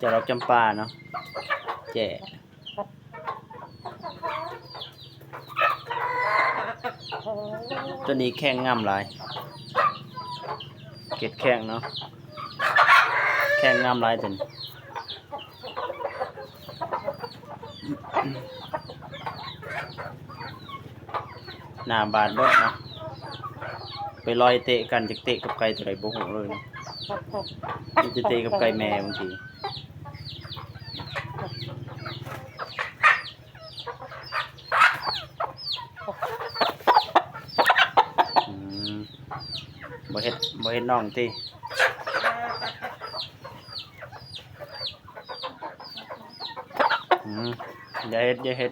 ຈະດອກຈຳປາເນາະ ແຈ້ ຕົວນີ້ແຂ້ງງາມຫຼາຍ ເກັດແຂ້ງເນາະ ແຂ້ງງາມຫຼາຍຕົວນີ້. ໜ້າບາດເບິດເນາະ ໄປລອຍເຕະກັນ ຈັກເຕະກັບໄກ່ຕົວໃດບໍ່ຮູ້ເລີຍເນາະ ມີແຕ່ເຕະກັບໄກ່ແມ່ບາງທີ. ອືມ ບໍ່ເຮັດ ບໍ່ເຮັດນ້ອງຕິ? ອືມ ຢ່າເຮັດ ຢ່າເຮັດ.